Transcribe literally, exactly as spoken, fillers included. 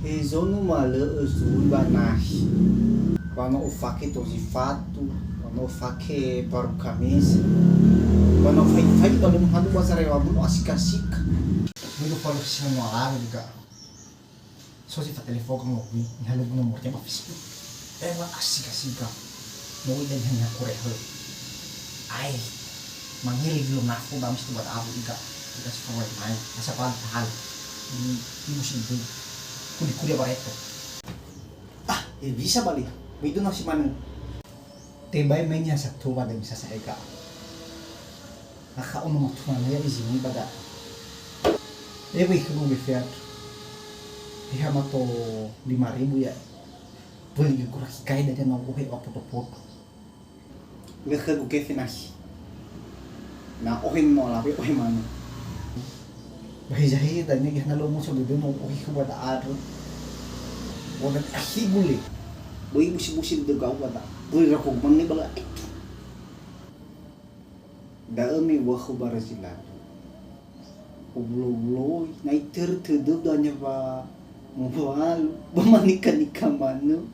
He zonu malö'ö zui ba nahi. Ba no ofake dozi fatu, ba no ofake baru kamese. Ba no fai-fai ba lö muhalu ba zarewa muno asika-sika. Mudo falu sisa no alawe juga. So si fatelefoga ngowi, nihalu nomor ba Facebook. Ewa asika-sika. Ngowi dan hanya kurehel. Ai. Mangili dulu nafu ba mesti buat abu iga. Iga si fawai mai. Asa bal tahal. Ini ibu si ibu. Kuli-kuli apa reto. Ah, ya bisa bali. Begitu nasi manu. Tebai mainnya satu pada bisa saya ga. Akha ono matunana ya izini bada. Ewe khögu gefeat. Eha mato lima ribu ya. Beli geguraki kai dada na uhe wa poto-poto. Lö khögu gefe nahi. Na ohe no lawe ohe manu. Ba hiza hiza dania geh na lo muso dede no ohe khögu bada adu. Wada ahi gule. Boi busi-busi dede gau bada. Boi rako gumang ne bala. Da'ö me wa'akhö ba Braziladu. Uwulo-wuloi, na itörö tödöu dania wa mowalu, ba manika-nika manö.